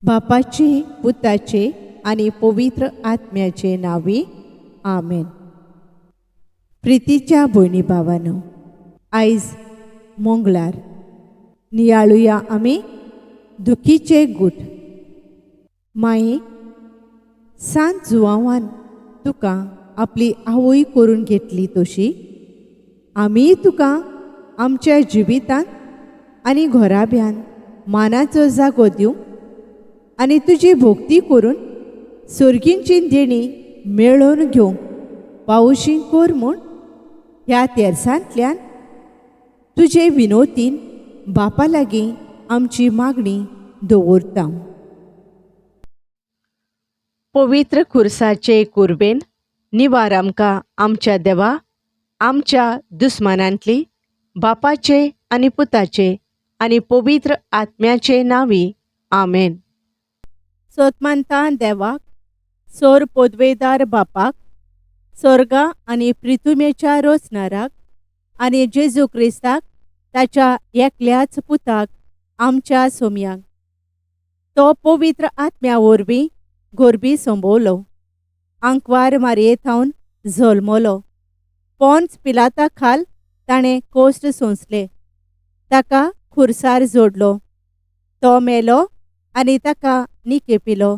बापाचे, पुताचे आनी पवित्र आत्म्याचे नांवी, आमेन. प्रितीच्या भयणी भावानो, आयज मंगळार नियाळुया आमी दुखीचे गूट. माई, सांत जुवांवान तुका आपली आवय करून घेतली तशी आमीय तुका आमच्या जिवितांत आनी घराब्यान मानाचो जागो दिवंक आनी तुजी भोक्ती करून सर्गींची देणी मेळोवन घेवंक पावशी कर म्हूण ह्या तेर्सांतल्यान तुजे विनोतीन बापा लागीं आमची मागणी दवरता. पवित्र खुर्साचे कुर्बेन निवार आमकां आमच्या देवा, आमच्या दुस्मानांतली, बापाचे आनी पुताचे आनी पवित्र आत्म्याचे नांवी, आमेन. सोतमानता देवाक, सोर पोदवेदार बापाक, सोर्गा आनी प्रिथुमेच्या रोसनाराक आनी जेजू क्रिस्ताक ताच्या एकल्याच पुताक आमच्या सोमयाक, तो पवित्र आत्म्या वरवीं गोरबी संबवलो, आंकवार मारये थावन जल्मलो, पोन्स पिलाता खाल ताणें कोश्ट सोंसले, ताका खुर्सार जोडलो, तो मेलो आनी ताका निकेपिलो,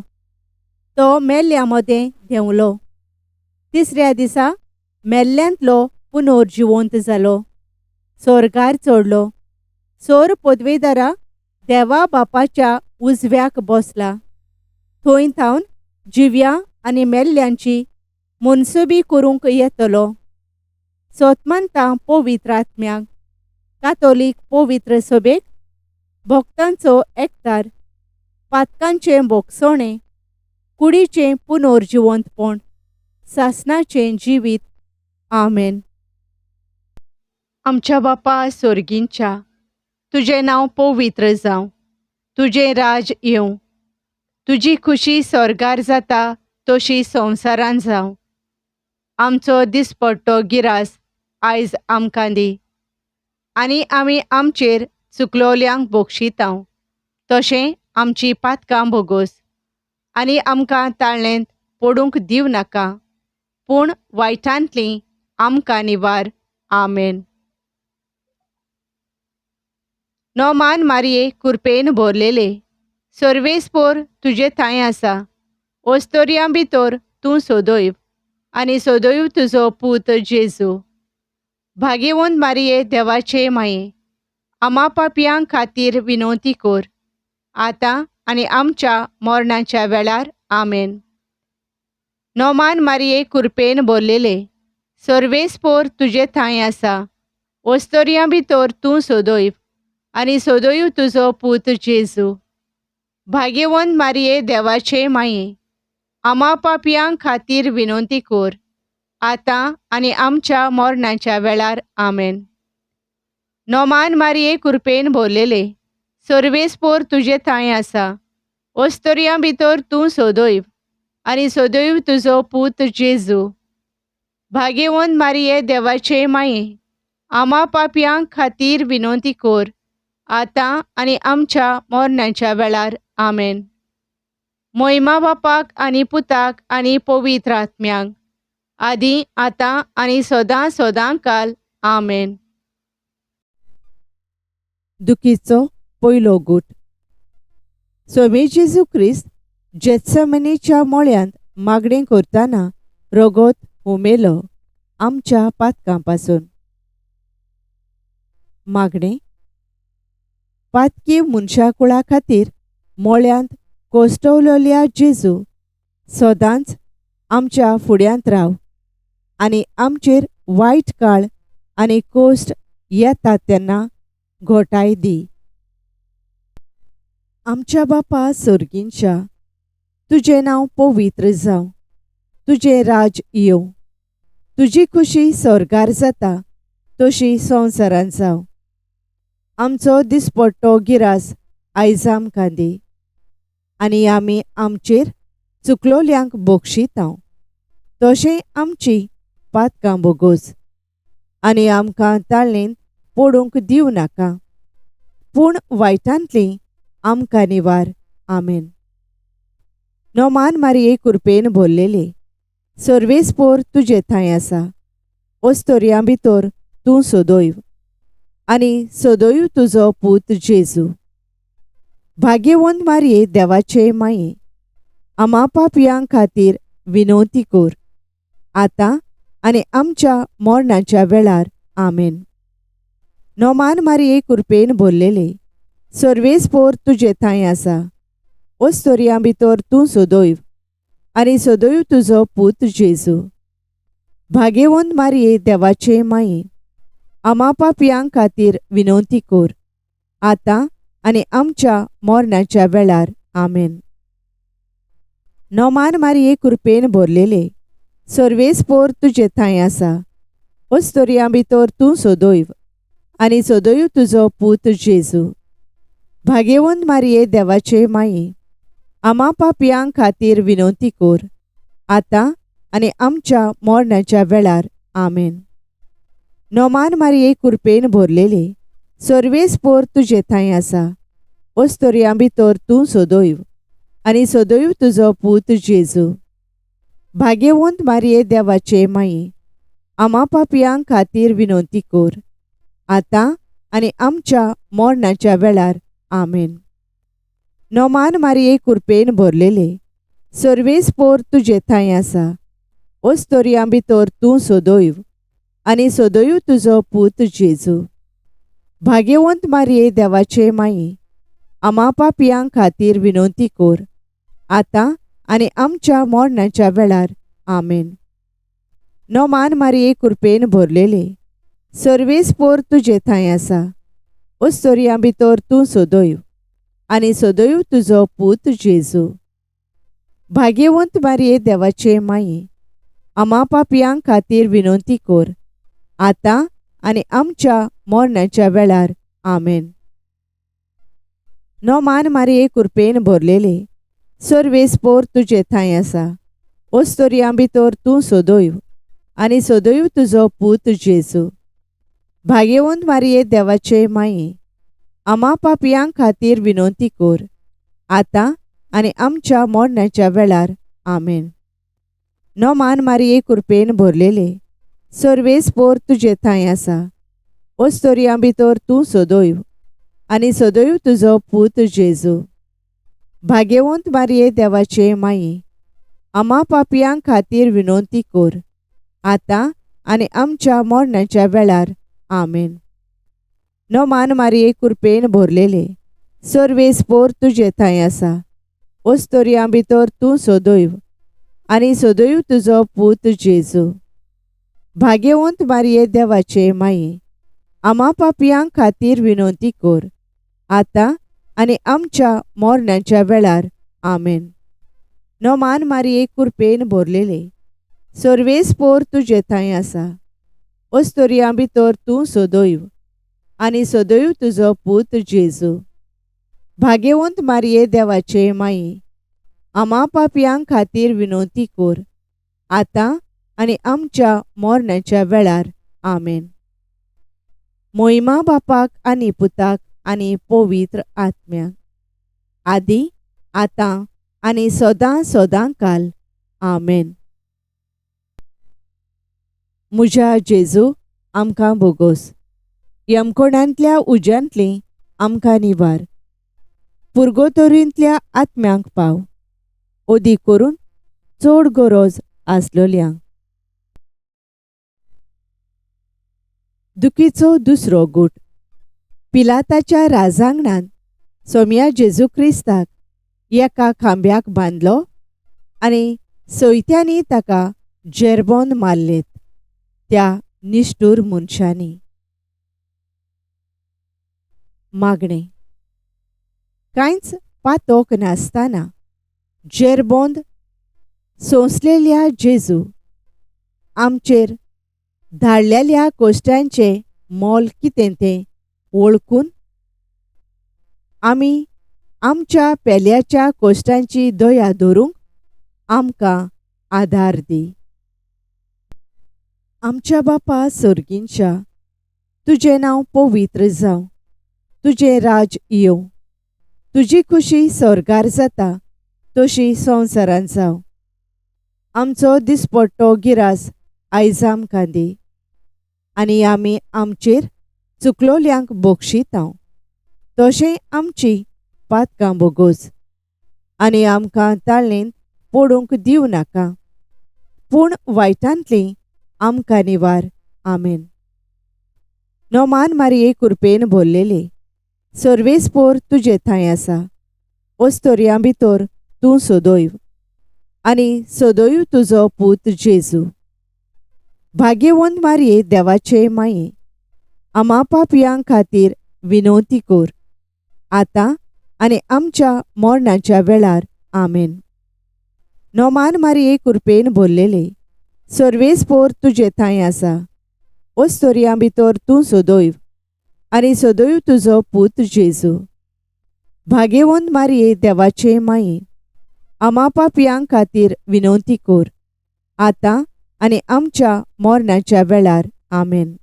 तो मेल्ल्या मदें देंवलो, तिसऱ्या दिसा मेल्ल्यांतलो पुनर्जिवंत जालो, सोर्गार चडलो, सोर पदवेदारा देवा बापाच्या उजव्याक बसला, थंय थावन जिव्या आनी मेल्ल्यांची मनसुबी करूंक येतलो. सोतमानता पवित्र आत्म्याक, कातोलीक पवित्र सभेक, भक्तांचो एकतार, पातकांचें भोगसणें, कुडीचें पुनर्जिवंतपण, सासणाचें जिवीत, आमेन. आमच्या बापा सोर्गींच्या, तुजें नांव पवित्र जावं, तुजें राज येवं, तुजी खुशी स्वर्गार जाता तशी संवसारान जावं. आमचो दिसपट्टो गिरास आयज आमकां दी आनी आमी आमचेर चुकलोल्यांक बोगशितांव तशें आमची पातकां भोगोस आनी आमकां ताळ्ळेंत पडूंक दिवं नाका, पूण वायटांतली आमकां निवार, आमेन. नोमान मारये कुरपेन भरलेले, सर्वेस्पोर तुजे थांय आसा, ओस्तोरयां भितर तूं सोदोयव आनी सोदोयव तुजो पूत जेजू. भागेवंत मारये देवाचे माये, आमा पापयां खातीर विनवती कर, आतां आनी आमच्या मरणाच्या वेळार, आमेन. नोमान मारये कुरपेन भरलेले, सर्वेस्पोर तुजे थांय आसा, ओस्तोरयां भितर तूं सोदोयव आनी सोदोयव तुजो पूत जेजू. भागेवंत मारये देवाचे माये, आमा पापयां खातीर विनवती कर, आतां आनी आमच्या मरणाच्या वेळार, आमेन. नोमान मारये कुरपेन भरलेले, सर्वेस्पोर तुजे थांय आसा, ओस्तोरयां भितर तूं सोदोयव आनी सोदोयव तुजो पूत जेजू. भागेवंत मारये देवाचे माये, आमा पापयां खातीर विनवती कर, आतां आनी आमच्या मरणाच्या वेळार, आमेन. मोहिमा बापाक आनी पुताक आनी पवित्र आत्म्याक, आदी आतां आनी सदां सदां काल, आमेन. दुखीचो पयलो गूट. स्वामी जेजू क्रिस्त जेत्समनीच्या मोळ्यांत मागणें करतना रगत हुमेलो आमच्या पातकां पासून. मागणें पातकी मनशाकुळा खातीर मोळ्यांत कोश्टवलेल्या जेजू, सदांच आमच्या फुड्यांत राव आनी आमचेर वायट काळ आनी कोश्ट येता तेन्ना घोटाय दी. आमच्या बापा सर्गींच्या, तुजें नांव पवित्र जावं, तुजें राज येवं, तुजी खुशी स्वर्गार जाता तशी संवसारांत जावं. आमचो दिसपट्टो गिरास आयज आमकां दी आनी आमी आमचेर चुकलोल्यांक बोगशितांव तशें आमची पातकां बोगोस आनी आमकां ताळ्ळेंत पडूंक दिवं नाका, पूण वायटांतली आमकां निवार, आमेन. नोमान मारये कुरपेन भरलेले सर्वेस्पोर तुजे थंय आसा ओस्तोरयां भितर तूं सदैव आनी सदैव तुजो पूत जेजू. भाग्यवंत मारये देवाचे माये आमा पापयां खातीर विनवती कर आतां आनी आमच्या मरणाच्या वेळार. आमेन. नोमान मारये कुरपेन भरलेले सर्वेस्पोर तुजे थंय आसा ओस्तोरयां भितर तूं सदैव आनी सदैव तुजो पूत जेजू. भाग्यवंत मारये देवाचे माये आमा पापयां खातीर विनवती कर आतां आनी आमच्या मरणाच्या वेळार. आमेन. नोमान मारये कुरपेन भरलेले सर्वेस्पोर तुजे थंय आसा ओस्तोरयां भितर तूं सदैव आनी सदैव तुजो पूत जेजू. भाग्यवंत मारये देवाचे माये आमा पापयां खातीर विनवती कर आतां आनी आमच्या मरणाच्या वेळार. आमेन. नोमान मारये कुरपेन भरलेले सर्वेस्पोर तुजे थंय आसा ओस्तोरयां भितर तूं सदैव आनी सदैव तुजो पूत जेजू. भाग्यवंत मारये देवाचे माये आमा पापयां खातीर विनवती कर आतां आनी आमच्या मरणाच्या वेळार. आमेन. नोमान मारये कुरपेन भरलेले सर्वेस्पोर तुजे थंय आसा ओस्तोरयां भितर तूं सदैव आनी सदैव तुजो पूत जेजू. भाग्यवंत मारये देवाचे माये आमा पापयां खातीर विनवती कर आतां आनी आमच्या मरणाच्या वेळार. आमेन. नोमान मारये कुरपेन भरलेले सर्वेस्पोर तुजे थंय आसा ओस्तोरयां भितर तूं सदैव आनी सदैव तुजो पूत जेजू. भाग्यवंत मारये देवाचे माये आमा पापयां खातीर विनवती कर आतां आनी आमच्या मरणाच्या वेळार. आमेन. नोमान मारये कुरपेन भरलेले सर्वेस्पोर तुजे थंय आसा ओस्तोरयां भितर तूं सदैव आनी सदैव तुजो पूत जेजू. भाग्यवंत मारये देवाचे माये आमा पापयां खातीर विनवती कर आतां आनी आमच्या मरणाच्या वेळार. आमेन. नोमान मारये कुरपेन भरलेले सर्वेस्पोर तुजे थंय आसा ओस्तोरयां भितर तूं सदैव आनी सदैव तुजो पूत जेजू. भाग्यवंत मारये देवाचे माये आमा पापयां खातीर विनवती कर आतां आनी आमच्या मरणाच्या वेळार. आमेन. नोमान मारये कुरपेन भरलेले सर्वेस्पोर तुजे थंय आसा ओस्तोरयां भितर तूं सदैव आनी सदैव तुजो पूत जेजू. भाग्यवंत मारये देवाचे माये आमा पापयां खातीर विनवती कर आतां आनी आमच्या मरणाच्या वेळार. आमेन. नोमान मारये कुरपेन भरलेले सर्वेस्पोर तुजे थंय आसा ओस्तोरयां भितर तूं सदैव आनी सदैव तुजो पूत जेजू. भाग्यवंत मारये देवाचे माये आमा पापयां खातीर विनवती कर आतां आनी आमच्या मरणाच्या वेळार. आमेन. मोहिमा बापाक आनी पुताक आनी पवित्र आत्म्याक, आदी आतां आनी सदां सदां काल. आमेन. म्हज्या जेजू आमकां बोगोस, यमकोणांतल्या उज्यांतली आमकां निवार, पुर्गोतोरींतल्या आत्म्यांक पाव, ओदी करून चड गरज आसलोल्यांक. दुखीचो दुसरो गूट. पिलाताच्या राजांगणांत सोम्या जेजू क्रिस्ताक एका खांब्याक बांदलो आनी सोयत्यांनी ताका जेरबोन मारलेत त्या निश्ठूर मनशांनी. मागणें. कांयच पातोक नासतना जेरबोंद सोंसलेल्या जेजू आमचेर धाडलेल्या कोश्टांचें मोल कितें तें वळखून आमी आमच्या पेल्याच्या कोश्टांची दया धरूंक आमकां आदार दी. आमच्या बापा सर्गींच्या, तुजें नांव पवित्र जावं, तुजें राज येवं, तुजी खुशी स्वर्गार जाता तशी संवसारांत जावं. आमचो दिसपट्टो गिरास आयज आमकां दी आनी आमी आमचेर चुकलोल्यांक बक्षितांव तशें आमची पातकां बोगोस आनी आमकां ताळणेंत पडूंक दिवं नाका, पूण वायटांतली आमकां निवार. आमेन. नोमान मारिये कुरपेन भरलेले, सर्वेस्पोर तुजे थंय आसा, ओस्तोरयां भितर तूं सदैव आनी सदैव तुजो पूत जेजू. भाग्यवंत मारिये देवाचे माये, आमा पापयां खातीर विनवती कर, आतां आनी आमच्या मरणाच्या वेळार. आमेन. नोमान मारिये कुरपेन भरलेले, सर्वेस्पोर तुजे थंय आसा, ओस्तोरयां भितर तूं सदैव आनी सदैव तुजो पूत जेजू. भाग्यवंत मारिये देवाचे माये, आमा पापयां खातीर विनवती कर, आतां आनी आमच्या मरणाच्या वेळार. आमेन.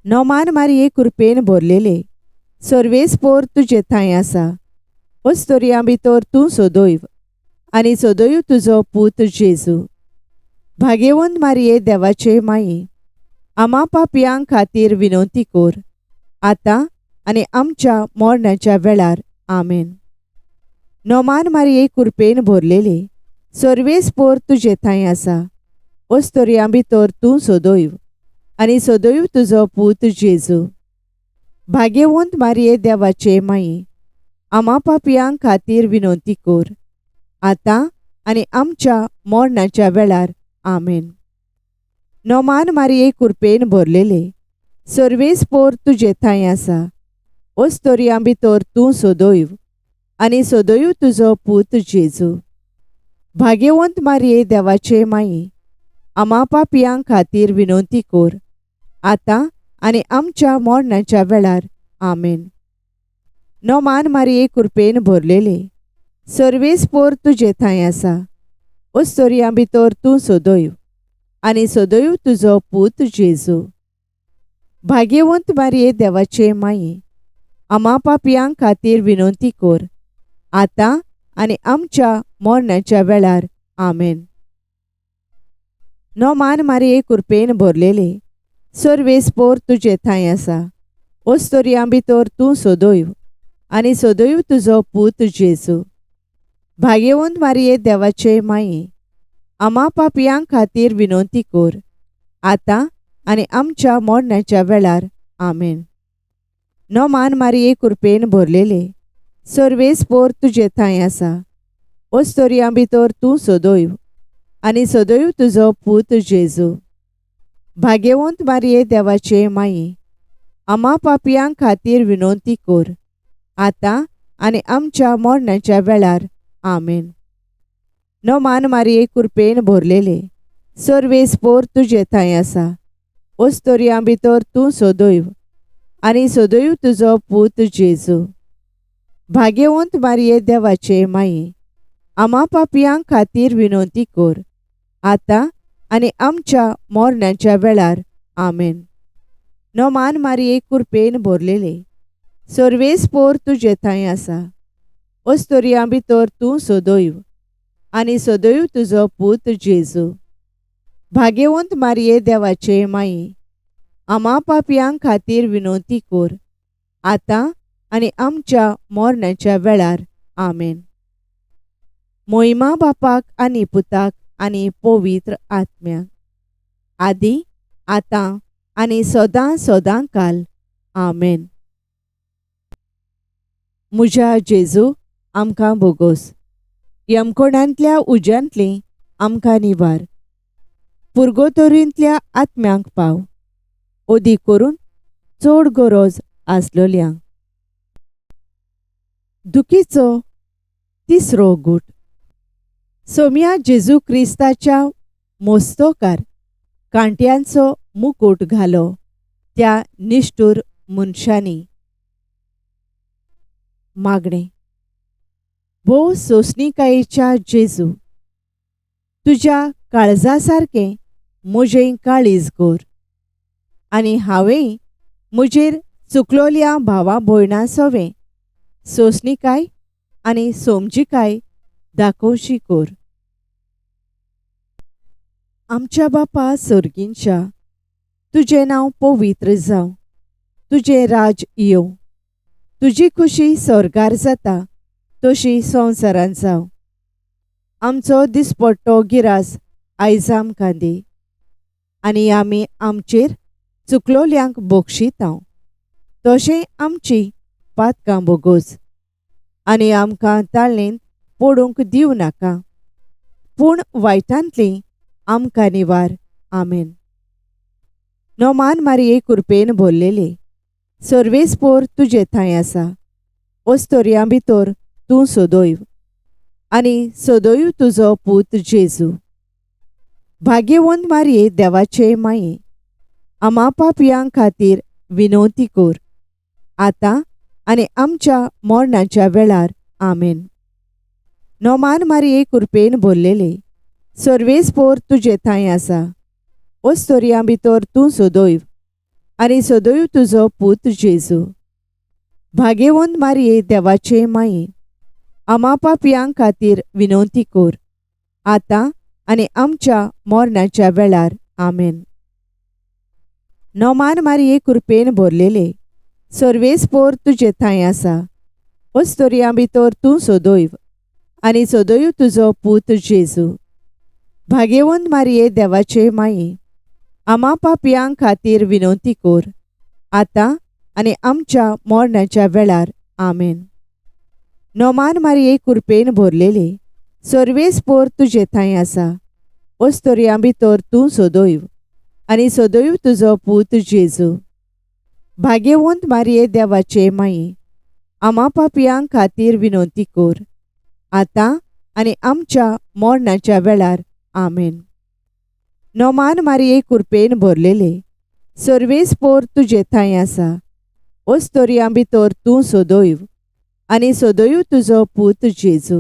नोमान मारिये कुरपेन भरलेले, सर्वेस्पोर तुजे थंय आसा, ओस्तोरयां भितर तूं सदैव आनी सदैव तुजो पूत जेजू. भाग्यवंत मारिये देवाचे माये, आमा पापयां खातीर विनवती कर, आतां आनी आमच्या मरणाच्या वेळार. आमेन. नोमान मारिये कुरपेन भरलेले, सर्वेस्पोर तुजे थंय आसा, ओस्तोरयां भितर तूं सदैव आनी सदैव तुजो पूत जेजू. भाग्यवंत मारिये देवाचे माये, आमा पापयां खातीर विनवती कर, आतां आनी आमच्या मरणाच्या वेळार. आमेन. नोमान मारिये कुरपेन भरलेले, सर्वेस्पोर तुजे थंय आसा, ओस्तोरयां भितर तूं सदैव आनी सदैव तुजो पूत जेजू. भाग्यवंत मारिये देवाचे माये, आमा पापयां खातीर विनवती कर, आतां आनी आमच्या मरणाच्या वेळार. आमेन. नोमान मारिये कुरपेन भरलेले, सर्वेस्पोर तुजे थंय आसा, ओस्तोरयां भितर तूं सदैव आनी सदैव तुजो पूत जेजू. भाग्यवंत मारिये देवाचे माये, आमा पापयां खातीर विनवती कर, आतां आनी आमच्या मरणाच्या वेळार. आमेन. नोमान मारिये कुरपेन भरलेले, सर्वेस्पोर तुजे थंय आसा, ओस्तोरयां भितर तूं सदैव आनी सदैव तुजो पूत जेजू. भाग्यवंत मारिये देवाचे माये, आमा पापयां खातीर विनवती कर, आतां आनी आमच्या मरणाच्या वेळार. आमेन. नोमान मारिये कुरपेन भरलेले, सर्वेस्पोर तुजे थंय आसा, ओस्तोरयां भितर तूं सदैव आनी सदैव तुजो पूत जेजू. भाग्यवंत मारिये देवाचे माये, आमा पापयां खातीर विनवती कर, आतां आनी आमच्या मरणाच्या वेळार. आमेन. नोमान मारिये कुरपेन भरलेले, सर्वेस्पोर तुजे थंय आसा, ओस्तोरयां भितर तूं सदैव आनी सदैव तुजो पूत जेजू. भाग्यवंत मारिये देवाचे माये, आमा पापयां खातीर विनवती कर, आतां आनी आमच्या मरणाच्या वेळार. आमेन. नोमान मारिये कुरपेन भरलेले, सर्वेस्पोर तुजे थंय आसा, ओस्तोरयां भितर तूं सदैव आनी सदैव तुजो पूत जेजू. भाग्यवंत मारिये देवाचे माये, आमा पापयां खातीर विनवती कर, आतां आनी आमच्या मरणाच्या वेळार. आमेन. मोहिमा बापाक आनी पुताक आनी पवित्र आत्म्याक, आदी आतां आनी सदां सदां काल. आमेन. म्हज्या जेजू, आमकां बोगोस, यमकोणांतल्या उज्यांतली आमकां निवार, पुर्गोतोरींतल्या आत्म्यांक पाव, ओदी करून चड गरज आसलोल्यांक. दुखीचो तिसरो गूट. सोम्या जेजू क्रिस्ताच्या मोस्तोकार कांट्यांचो मुकूट घालो त्या निश्ठूर मनशांनी. मागणें. भोव सोंसणिकायेच्या जेजू, तुज्या काळजा सारकें म्हजें काळीज कर आनी हांवें म्हजेर चुकलोल्या भावा भयणां सवें सोंसणिकाय आनी सोमजिकाय दाखोवशी कोर. आमच्या बापा सोर्गींच्या, तुजें नांव पवित्र जावं, तुजें राज येवं, तुजी खुशी स्वर्गार जाता तशी संवसारांत जावं. आमचो दिसपट्टो गिरास आयज आमकां दी आनी आमी आमचेर चुकलोल्यांक बक्षितांव तशें आमची पातकां बोगोस आनी आमकां ताळेंत पडूंक दिवं नाका, पूण वायटांतली आमकां निवार. आमेन. नोमान मारिये कुरपेन भरलेले, सर्वेस्पोर तुजे थंय आसा, ओस्तोरयां भितर तूं सदैव आनी सदैव तुजो पूत जेजू. भाग्यवंत मारिये देवाचे माये, आमा पापयां खातीर विनवती कर, आतां आनी आमच्या मरणाच्या वेळार. आमेन. नोमान मारिये कुरपेन भरलेले, सर्वेस्पोर तुजे थंय आसा, ओस्तोरयां भितर तूं सदैव आनी सदैव तुजो पूत जेजू. भाग्यवंत मारिये देवाचे माये, आमा पापयां खातीर विनवती कर, आतां आनी आमच्या मरणाच्या वेळार. आमेन. नोमान मारिये कुरपेन भरलेले, सर्वेस्पोर तुजे थंय आसा, ओस्तोरयां भितर तूं सदैव आनी सदैव तुजो पूत जेजू. भाग्यवंत मारिये देवाचे माये, आमा पापयां खातीर विनवती कर, आतां आनी आमच्या मरणाच्या वेळार. आमेन. नोमान मारिये कुरपेन भरलेले, सर्वेस्पोर तुजे थंय आसा, ओस्तोरयां भितर तूं सदैव आनी सदैव तुजो पूत जेजू. भाग्यवंत मारिये देवाचे माये, आमा पापयां खातीर विनवती कर, आतां आनी आमच्या मरणाच्या वेळार. आमेन. नोमान मारिये कुरपेन भरलेले, सर्वेस्पोर तुजे थंय आसा, ओस्तोरयां भितर तूं सदैव आनी सदैव तुजो पूत जेजू.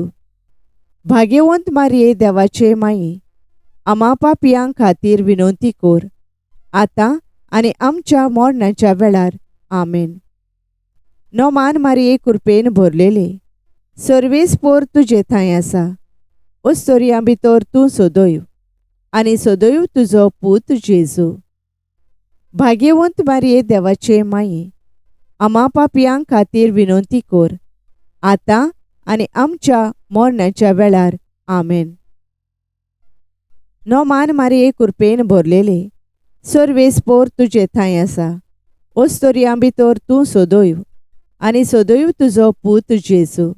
भाग्यवंत मारिये देवाचे माये, आमा पापयां खातीर विनवती कर, आतां आनी आमच्या मरणाच्या वेळार. आमेन. नोमान मारिये कुरपेन भरलेले, सर्वेस्पोर तुजे थंय आसा, ओस्तोरयां भितर तूं सदैव आनी सदैव तुजो पूत जेजू. भाग्यवंत मारिये देवाचे माये, आमा पापयां खातीर विनवती कर, आतां आनी आमच्या मरणाच्या वेळार. आमेन. नोमान मारिये कुरपेन भरलेले, सर्वेस्पोर तुजे थंय आसा, ओस्तोरयां भितर तूं सदैव आनी सदैव तुजो पूत जेजू.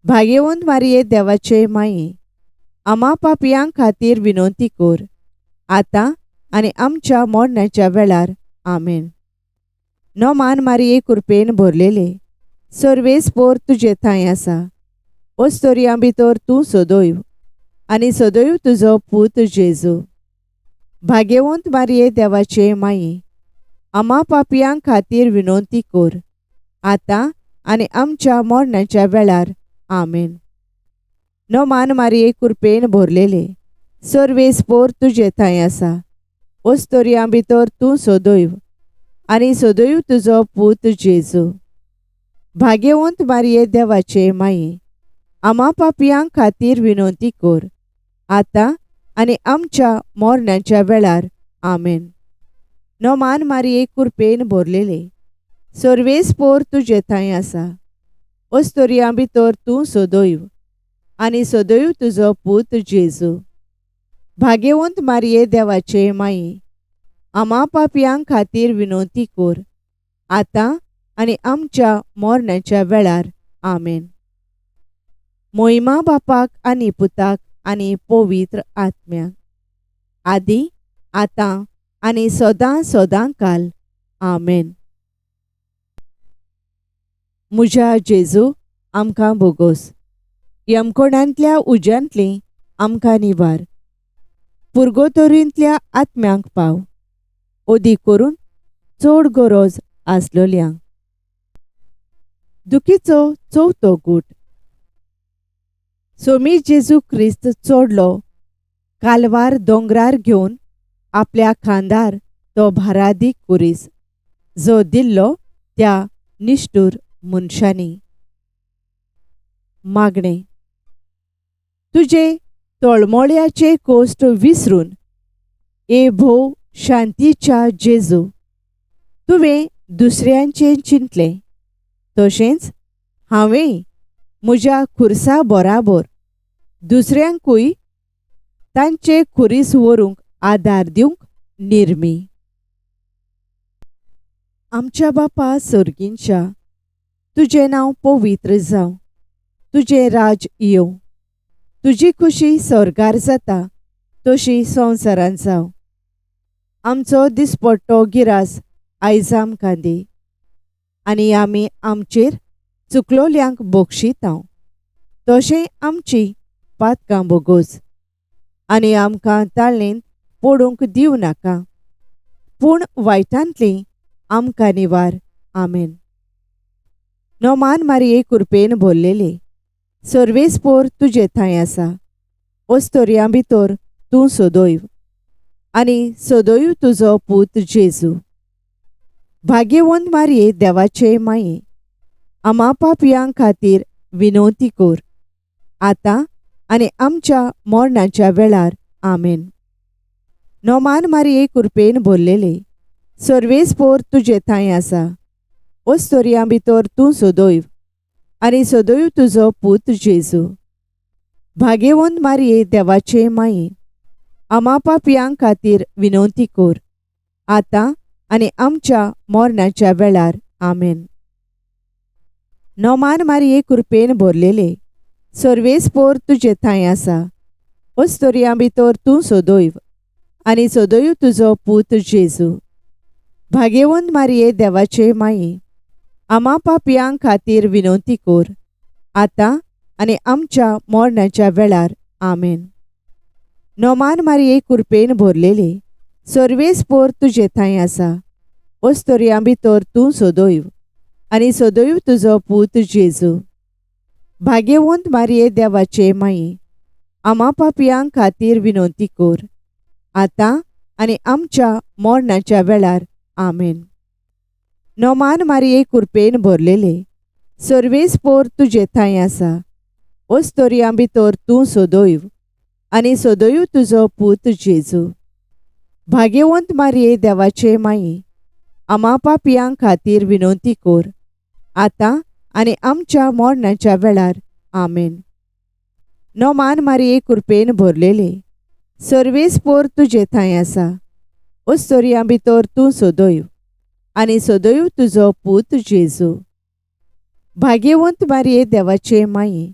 भाग्यवंत मारिये देवाचे माये, आमा पापयां खातीर विनवती कर, आतां आनी आमच्या मरणाच्या वेळार. आमेन. नोमान मारिये कुरपेन भरलेले, सर्वेस्पोर तुजे थंय आसा, ओस्तोरयां भितर तूं सदैव आनी सदैव तुजो पूत जेजू. भाग्यवंत मारिये देवाचे माये, आमा पापयां खातीर विनवती कर, आतां आनी आमच्या मरणाच्या वेळार. आमेन. नोमान मारिये कुरपेन भरलेले, सर्वेस्पोर तुजे थंय आसा, ओस्तोरयां भितर तूं सदैव आनी सदैव तुजो पूत जेजू. भाग्यवंत मारिये देवाचे माये, आमा पापयां खातीर विनवती कर, आतां आनी आमच्या मरणाच्या वेळार. आमेन. नोमान मारिये कुरपेन भरलेले, सर्वेस्पोर तुजे थंय आसा, ओस्तोरयां भितर तूं सदैव आनी सदैव तुजो पूत जेजू. भाग्यवंत मारिये देवाचे माये, आमा पापयां खातीर विनवती कर, आतां आनी आमच्या मरणाच्या वेळार. आमेन. मोहिमा बापाक आनी पुताक आनी पवित्र आत्म्याक, आदी आतां आनी सदां सदां काल. आमेन. म्हज्या जेजू, आमकां बोगोस, यमकोणांतल्या उज्यांतली आमकां निवार, पुर्गोतोरींतल्या आत्म्यांक पाव, ओदी करून चड गरज आसलोल्यांक. दुखीचो चवथो गूट. सोमी जेजू क्रिस्त चडलो कालवार दोंगरार घेवन आपल्या खांदार तो भारादीक कुरीस जो दिल्लो त्या निश्ठूर मनशांनी. मागणें. तुजे तळमळ्याचे कोश्ट विसरून ए भोव शांतीच्या जेजू, तुवें दुसऱ्यांचें चिंतलें, तशेंच हांवेंय म्हज्या खुर्सा बराबर दुसऱ्यांकूय तांचे खुरीस व्हरूंक आदार दिवंक निर्मी. आमच्या बापा सर्गींच्या, तुजें नांव पवित्र जावं, तुजें राज येवं, तुजी खुशी स्वर्गार जाता तशी संवसारांत जावं. आमचो दिसपट्टो गिरास आयज आमकां दी, आनी आमी आमचेर चुकलोल्यांक बक्षितांव, तशें आमची पातकां बोगोस, आनी आमकां ताळेंत पडूंक दिवं नाका, पूण वायटांतली आमकां निवार. आमेन. नोमान मारिये कुरपेन भरलेले, सर्वेस्पोर तुजे थंय आसा, ओस्तोरयां भितर तूं सदैव, आनी सदैव तुजो पूत जेजू. भाग्यवंत मारिये देवाचे माये, आमा पापयां खातीर विनवती कर, आतां आनी आमच्या मरणाच्या वेळार. आमेन. नोमान मारिये कुरपेन भरलेले, सर्वेस्पोर तुजे थंय आसा, ओस्तोरयां भितर तूं सदैव, आनी सदैव तुजो पूत जेजू. भाग्यवंत मारिये देवाचे माये, आमा पापयां खातीर विनवती कर, आतां आनी आमच्या मरणाच्या वेळार. आमेन. नोमान मारिये कुरपेन भरलेले, सर्वेस्पोर तुजे थंय आसा, ओस्तोरयां भितर तूं सदैव, आनी सदैव तुजो पूत जेजू. भाग्यवंत मारिये देवाचे माये, आमा पापयां खातीर विनवती कर, आतां आनी आमच्या मरणाच्या वेळार. आमेन. नोमान मारिये कुरपेन भरलेले, सर्वेस्पोर तुजे थंय आसा, ओस्तोरयां भितर तूं सदैव, आनी सदैव तुजो पूत जेजू. भाग्यवंत मारिये देवाचे माये, आमा पापयां खातीर विनवती कर, आतां आनी आमच्या मरणाच्या वेळार. आमेन. नोमान मारिये कुरपेन भरलेले, सर्वेस्पोर तुजे थंय आसा, ओस्तोरयां भितर तूं सदैव, आनी सदैव तुजो पूत जेजू. भाग्यवंत मारिये देवाचे माये, आमा पापयां खातीर विनवती कर, आतां आनी आमच्या मरणाच्या वेळार. आमेन. नोमान मारिये कुरपेन भरलेले, सर्वेस्पोर तुजे थंय आसा, ओस्तोरयां भितर तूं सदैव, आनी सदैव तुजो पूत जेजू. भाग्यवंत मारिये देवाचे माये,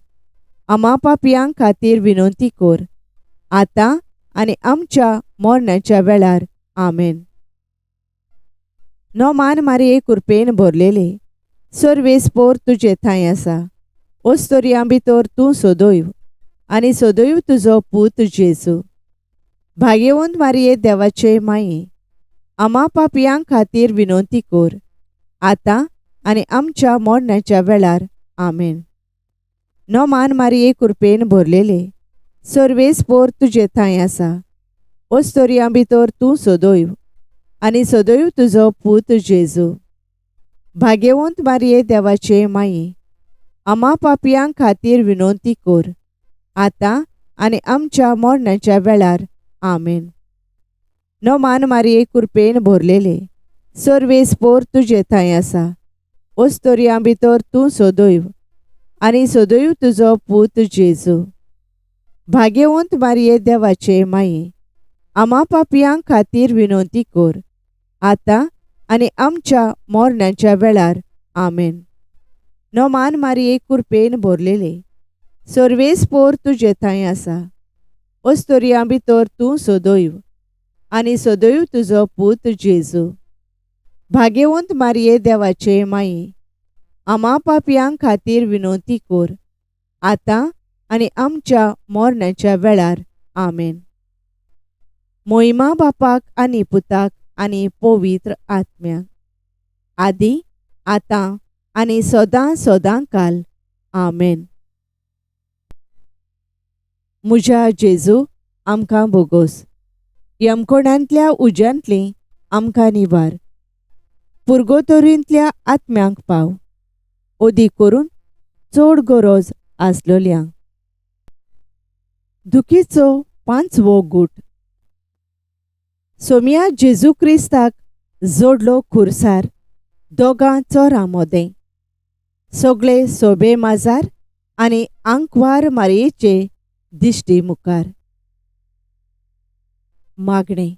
आमा पापयां खातीर विनवती कर, आतां आनी आमच्या मरणाच्या वेळार. आमेन. नोमान मारिये कुरपेन भरलेले, सर्वेस्पोर तुजे थंय आसा, ओस्तोरयां भितर तूं सदैव, आनी सदैव तुजो पूत जेजू. भाग्यवंत मारिये देवाचे माये, आमा पापयां खातीर विनवती कर, आतां आनी आमच्या मरणाच्या वेळार. आमेन. नोमान मारिये कुरपेन भरलेले, सर्वेस्पोर तुजे थंय आसा, ओस्तोरयां भितर तूं सदैव, आनी सदैव तुजो पूत जेजू. भाग्यवंत मारिये देवाचे माये, आमा पापयां खातीर विनवती कर, आतां आनी आमच्या मरणाच्या वेळार. आमेन. नोमान मारिये कुरपेन भरलेले, सर्वेस्पोर तुजे थंय आसा, ओस्तोरयां भितर तूं सदैव, आनी सदैव तुजो पूत जेजू. भाग्यवंत मारिये देवाचे माये, आमा पापयां खातीर विनवती कर, आतां आनी आमच्या मरणाच्या वेळार. आमेन. नोमान मारिये कुरपेन भरलेले, सर्वेस्पोर तुजे थंय आसा, ओस्तोरयां भितर तूं सदैव, आनी सदैव तुजो पूत जेजू. भाग्यवंत मारिये देवाचे माये, आमा पापयां खातीर विनवती कर, आतां आनी आमच्या मरणाच्या वेळार. आमेन. मोहिमा बापाक आनी पुताक आनी पवित्र आत्म्याक, आदी आतां आनी सदां सदां काल. आमेन. म्हज्या जेजू, आमकां बोगोस, यमकोणांतल्या उज्यांतली आमकां निवार, पुर्गोतोरींतल्या आत्म्यांक पाव, अदीक करून चड गरज आसलोल्यांक. दुखीचो पांचवो गूट. सोमया जेजू क्रिस्ताक जोडलो खुर्सार दोगां चोरां मोदें. सगळे सोबे माजार आनी आंकवार मारयेचे दिश्टी मुखार. मागणें.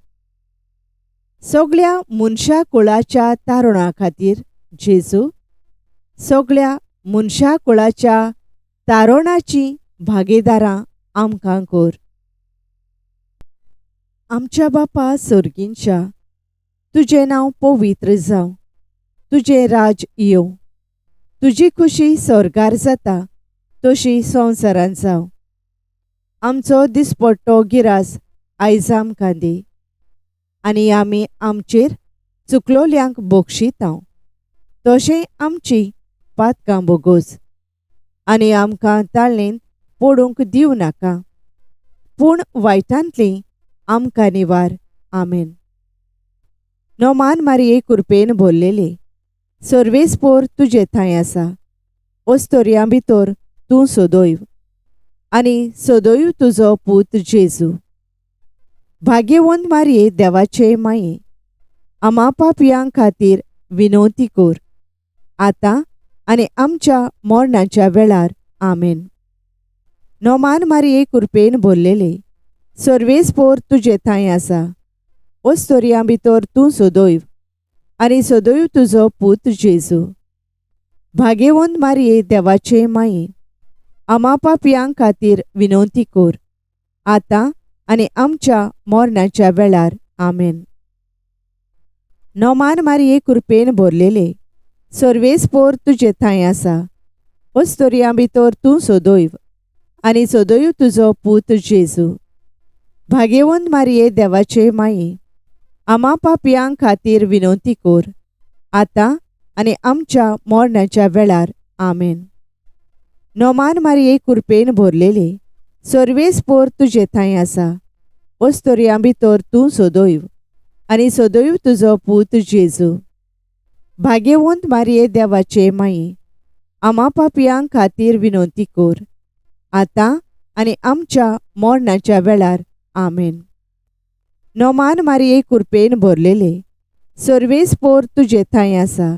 सगळ्या मनशा कुळाच्या तारुणा खातीर जेजू, सगळ्या मनशा कुळाच्या तारुणाची भागीदारां आमकां कर. आमच्या बापा सर्गींच्या, तुजें नांव पवित्र जावं, तुजें राज येवं, तुजी खुशी स्वर्गार जाता तशी संवसारांत जावं. आमचो दिसपट्टो गिरास आयज आमकां दी आनी आमी आमचेर चुकलोल्यांक बक्षितांव तशें आमची पातकां बोगोस आनी आमकां ताळणेन पडूंक दिवं नाका, पूण वायटांतली आमकां निवार. आमेन. नोमान मारये कुरपेन भरलेले, सर्वेस्पोर तुजे थंय आसा, ओस्तोरयां भितर तूं सदैव आनी सदैव तुजो पूत जेजू. भाग्यवंत मारये देवाचे माये, आमा पापयां खातीर विनवती कर, आतां आनी आमच्या मरणाच्या वेळार. आमेन. नोमान मारये कुरपेन भरलेले, सर्वेस्पोर तुजे थंय आसा, ओस्तोरयां भितर तूं सदैव आनी सदैव तुजो पूत जेजू. भाग्यवंत मारये देवाचे माये, आमा पापयां खातीर विनवती कर, आतां आनी आमच्या मरणाच्या वेळार. आमेन. नोमान मारये कुरपेन भरलेले, सर्वेस्पोर तुजे थंय आसा, ओस्तोरयां भितर तूं सदैव आनी सदैव तुजो पूत जेजू. भाग्यवंत मारये देवाचे माये, आमा पापयां खातीर विनवती कर, आतां आनी आमच्या मरणाच्या वेळार. आमेन. नोमान मारये कुरपेन भरलेले, सर्वेस्पोर तुजे थंय आसा, ओस्तोरयां भितर तूं सदैव आनी सदैव तुजो पूत जेजू. भाग्यवंत मारये देवाचे माये, आमा पापयां खातीर विनवती कर, आतां आनी आमच्या मरणाच्या वेळार. आमेन. नोमान मारये कुरपेन भरलेले, सर्वेस्पोर तुजे थंय आसा,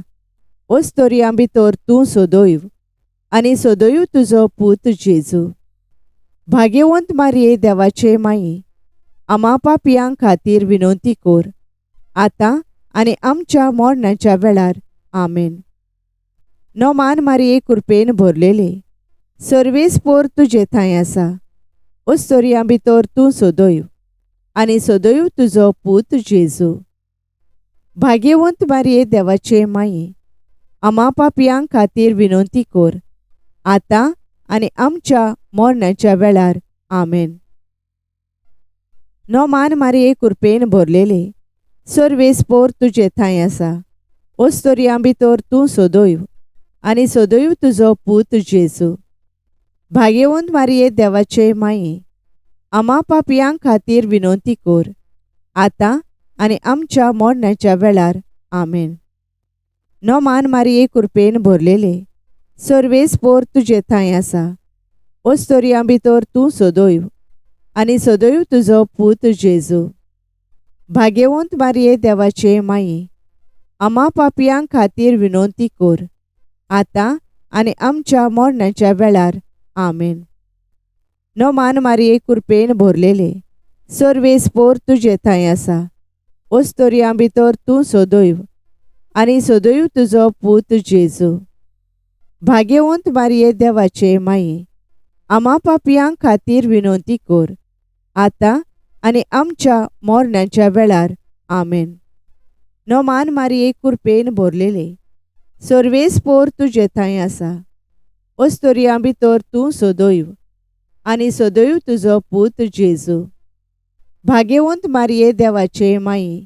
ओस्तोरयां भितर तूं सदैव आनी सदैव तुजो पूत जेजू. भाग्यवंत मारये देवाचे माये, आमा पापयां खातीर विनवती कर, आतां आनी आमच्या मरणाच्या वेळार. आमेन. नोमान मारये कुरपेन भरलेले, सर्वेस्पोर तुजे थंय आसा, ओस्तोरयां भितर तूं सदैव आनी सदैव तुजो पूत जेजू. भाग्यवंत मारये देवाचे माये, आमा पापयां खातीर विनवती कर, आतां आनी आमच्या मरणाच्या वेळार. आमेन. नोमान मारये कुरपेन भरलेले, सर्वेस्पोर तुजे थंय आसा, ओस्तोरयां भितर तूं सदैव आनी सदैव तुजो पूत जेजू. भाग्यवंत मारये देवाचे माये, आमा पापयां खातीर विनवती कर, आतां आनी आमच्या मरणाच्या वेळार. आमेन. नोमान मारये कुरपेन भरलेले, सर्वेस्पोर तुजे थंय आसा, ओस्तोरयां भितर तूं सदैव आनी सदैव तुजो पूत जेजू. भाग्यवंत मारये देवाचे माये, आमा पापयां खातीर विनवती कर, आतां आनी आमच्या मरणाच्या वेळार. आमेन. नोमान मारये कुरपेन भरलेले, सर्वेस्पोर तुजे थंय आसा, ओस्तोरयां भितर तूं सदैव आनी सदैव तुजो पूत जेजू. भाग्यवंत मारये देवाचे माये, आमा पापयां खातीर विनवती कर, आतां आनी आमच्या मरणाच्या वेळार. आमेन. नोमान मारये कुरपेन भरलेले, सर्वेस्पोर तुजे थंय आसा, ओस्तोरयां भितर तूं सदैव आनी सदैव तुजो पूत जेजू. भाग्यवंत मारये देवाचे माये,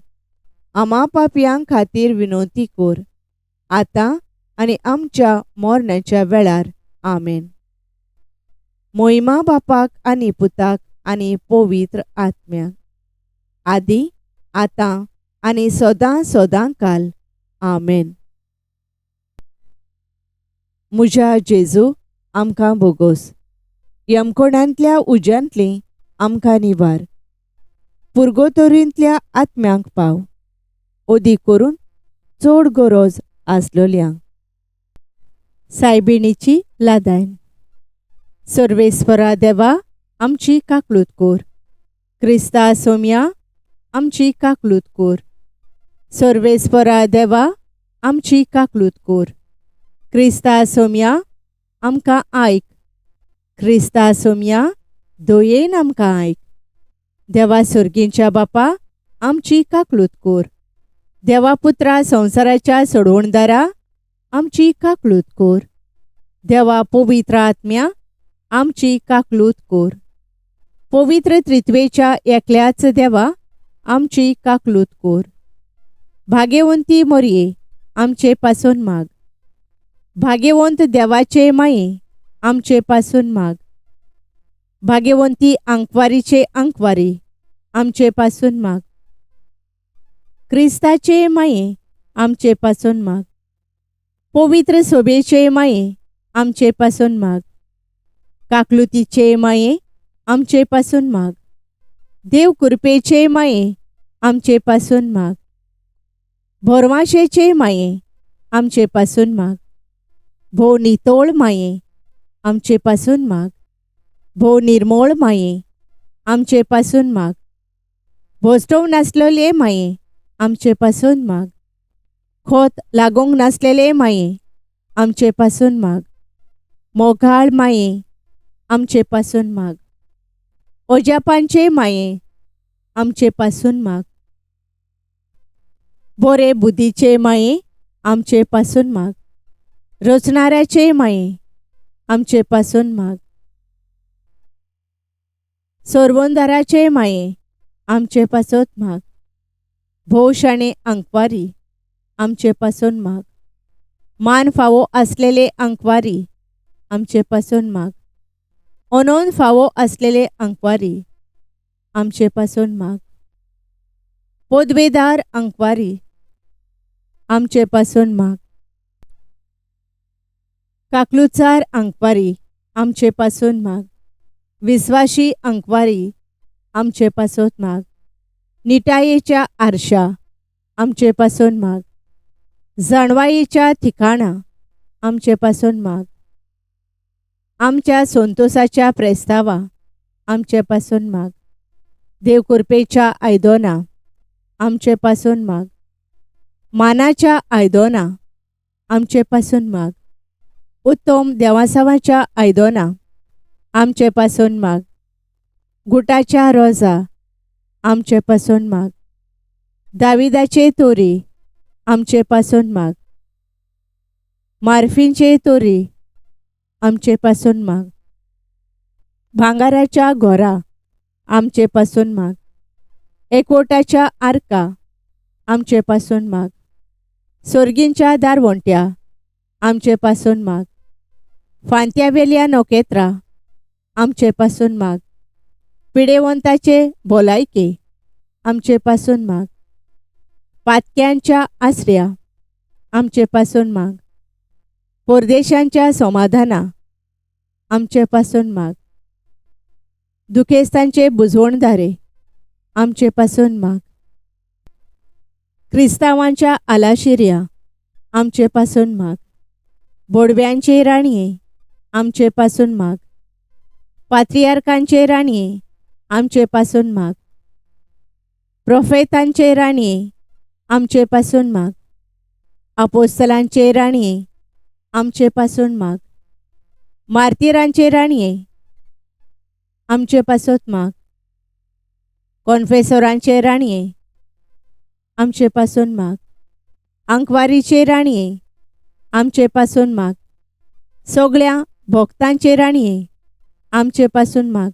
आमा पापयां खातीर विनवती कर, आतां आनी आमच्या मरणाच्या वेळार. आमेन. मोहिमा बापाक आनी पुताक आनी पवित्र आत्म्याक, आदी आतां आनी सदां सदां काल. आमेन. म्हज्या जेजू, आमकां भोगोस. यमकोणांतल्या उज्यांतली आमकां निवार. पुर्गोतोरींतल्या आत्म्यांक पाव, ओदी करून चड गरज आसलोल्यांक. सायबिणीची लादायन. सर्वेस्परा देवा आमची काकलूत कोर. क्रिस्ता सोम्या आमची काकलूत कोर. सर्वेस्परा देवा आमची काकलूत कोर. क्रिस्ता सोम्या आमकां आयक. क्रिस्ता सोम्या दयेन आमकां आयक. देवा सर्गींच्या बापा आमची काकलूत कोर. देवा पुत्रा संवसाराच्या सोडवणदारा आमची काकलूत कोर. देवा पवित्र आत्म्या आमची काकलूत कोर. पवित्र त्रित्वेच्या एकल्याच देवा आमची काकलूत कोर. भाग्यवंती मोरये आमचे पासून माग. भाग्यवंत देवाचे माये आमचे पासून माग. भाग्यवंती आंकवारीचे आंकवारी आमचे पासून माग. क्रिस्ताचे माये आमचे पासून माग. पवित्र सोबेचे माये आमचे पासून माग. काकलुतीचे माये आमचे पासून माग. देव कृपेचे माये आमचे पासून माग. भोरवाशेचे माये आमचे पासून माग. भोव नितोळ माये आमचे पासून माग. भोव निर्मोळ माये आमचे पासून माग. भोसटोव नासलेले माये आमचे पासून माग. खोत लागूंक नासलेले माये आमचे पासून माग. मोगाळ माये आमचे पासून माग. ओजापांचे माये आमचे पासून माग. बोरे बुद्धीचे माये आमचे पासून माग. रचणाऱ्याचे माये आमचे पासून माग. सोरवंदाराचे माये आमचे पासत माग. भोव शाणे आंकवारी आमचे पासून माग. मान फावो आसलेले आंकवारी आमचे पासून माग. अनोन फावो आसलेले आंकवारी आमचे पासून माग. पदवेदार आंकवारी आमचे पासून माग. काकलुचार आंकवारी आमचे पासून माग. विस्वाशी आंकवारी आमचे पासत माग. निटायेच्या आरशा आमचे पासून माग. जाणवायेच्या ठिकाणा आमचे पासून माग. आमच्या संतोसाच्या प्रेस्तावा आमचे पासून माग. देवकृपेच्या आयदोना आमचे पासून माग. मानाच्या आयदोना आमचे पासून माग. उत्तम देवासावाच्या आयदोना आमचे पासून माग. गुटाच्या रोजा आमचे पासून माग. दाविदाचे तोरी आमचे पासून माग. मार्फींचे तोरी आमचे पासून माग. भांगाराच्या घोरा आमचे पासून माग. एकवटाच्या आर्का आमचे पासून माग. सोर्गींच्या दारवंट्या आमचे पासून माग. फांत्यावेल्या नखेत्रां आमचे पासून माग. पिडेवंताचे भलायके आमचे पासून माग. पातक्यांच्या आसऱ्या आमचे पासून माग. परदेशांच्या समाधाना आमचे पासून माग. दुखेस्तांचे बुजवणदारे आमचे पासून माग. क्रिस्तांवांच्या आलाशिऱ्या आमचे पासून माग. बोडव्यांचे राणये आमचे पासून माग. पात्रियार्कांचे राणये आमचे पासून माग. प्रोफेतांचे राणये आमचे पासून माग. आपोस्तलांचे राणये आमचे पासून माग. मार्तिरांचे राणये आमचे पासत माग. कॉन्फेसोरांचे राणये आमचे पासून माग. आंकवारीचे राणये आमचे पासून माग. सगळ्या भक्तांचे राणये आमचे पासून माग.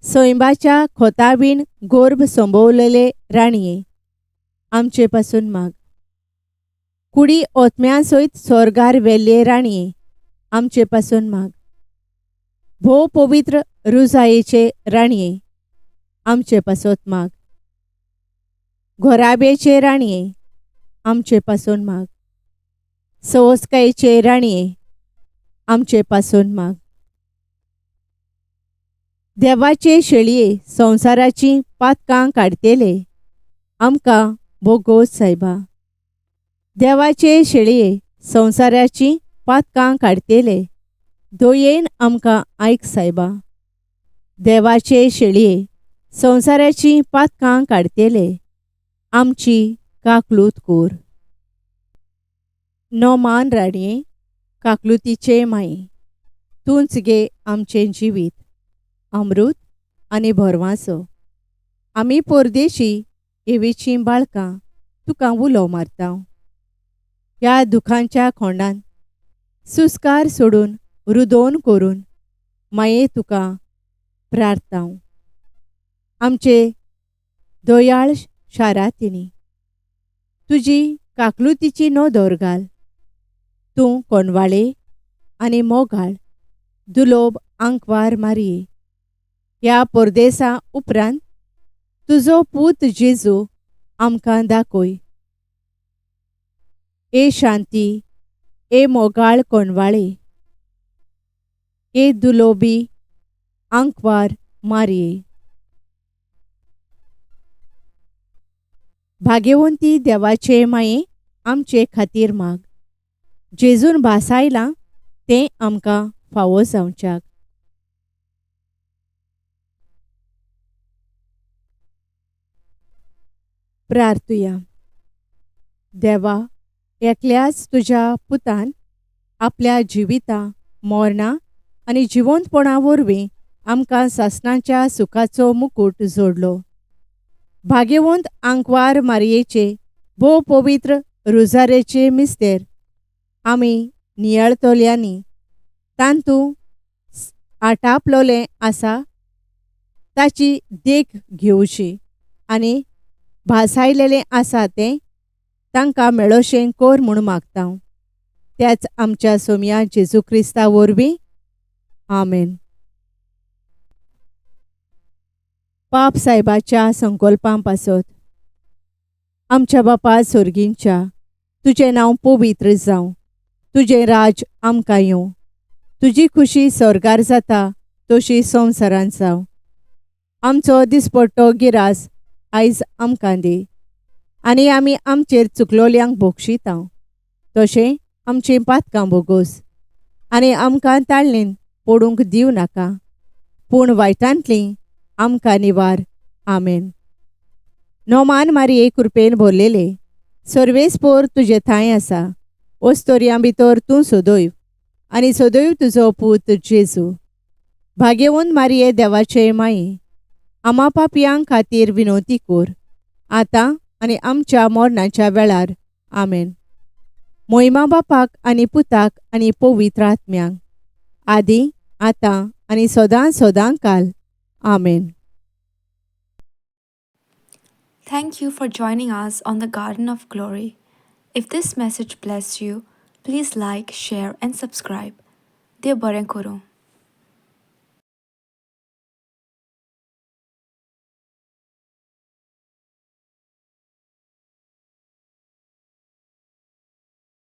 सैंबाच्या खोतावीण गोर्भ संभवलेले राणये आमचे पासून माग. कुडी ओतम्या सयत स्वर्गार वेल्ले राणये आमचे पासून माग. भोव पवित्र रुजायेचे राणये आमचे पासत माग. घोराब्याचे राणये आमचे पासून माग. सवस्कायेचे राणये आमचे पासून माग. देवाचे शेळये संवसाराचीं पातकां काडटेले आमकां बोगोस सायबा. देवाचे शेळये संवसाराचीं पातकां काडटेले दयेन आमकां आयक सायबा. देवाचे शेळये संवसाराचीं पातकां काडटेले आमची काकलूत कोर. नोमान राणये काकलुतीचे माये तूंच गे आमचें जिवीत अमृत आनी भरवांसो. आमी परदेशी एवीचीं बाळकां तुका उलो मारता. ह्या दुखांच्या खोंडान सुस्कार सोडून रुदोन करून माये तुका प्रार्थांव. आमचे दयाळ शारातिनी तुजी काकलुतीची नदर घाल. तूं कोणवाळे आनी मोगाळ दुलोब आंकवार मारये. ह्या परदेसा उपरांत तुजो पूत जेजू आमकां दाखय. ए शांती, ए मोगाळ कोणवाळे, ए दुलोबी आंकवार मारये. भाग्यवंती देवाचे माये आमचे खातीर माग. जेजून भासायलां तें आमकां फावो जावच्याक. प्रार्थुया. देवा, एकल्याच तुज्या पुतान आपल्या जिविता मरणा आनी जिवंतपणा वरवीं आमकां सासणाच्या सुखाचो मुकूट जोडलो. भाग्यवंत आंकवार मारयेचे भोव पवित्र रुजारेचे मिस्तेर आमी नियाळतल्यांनी तांतू आटापलोलें आसा ताची देख घेवची आनी भासायलेलें आसा तें तांकां मेळोशें कोर म्हूण मागता. त्याच आमच्या सोमया जेजू क्रिस्ता वरवीं. आमेन. पाप सायबाच्या संकल्पां पासत. आमच्या बापा सोर्गींच्या, तुजें नांव पवित्र जावं, तुजें राज आमकां येवं, तुजी खुशी स्वर्गार जाता तशी संवसारांत जावं. आमचो दिसपट्टो गिरास आयज आमकां दी आनी आमी आमचेर चुकलोल्यांक बोगशिता तशें आमचीं पातकां बोगोस आनी आमकां ताळणेन पडूंक दिवं नाका, पूण वायटांतलीं आमकां निवार. आमेन. नोमान मारये कृपेन भरलेले सर्वेस्पोर तुजे थांय आसा. ओस्तोरयां भितर तूं सदैव आनी सदैव तुजो पूत जेजू. भाग्यवंत मारये देवाचे माये आमा पापयां खातीर विनवती कोर आतां आनी आमच्या मरणाच्या वेळार. आमेन. मोहिमा बापाक आनी पुताक आनी पवित्र आत्म्यांक, आदी आतां आनी सदां सदां काल. आमेन. Thank you for joining us on the Garden of Glory. If this message blessed you, please like, share, and subscribe. देव बरें करूं.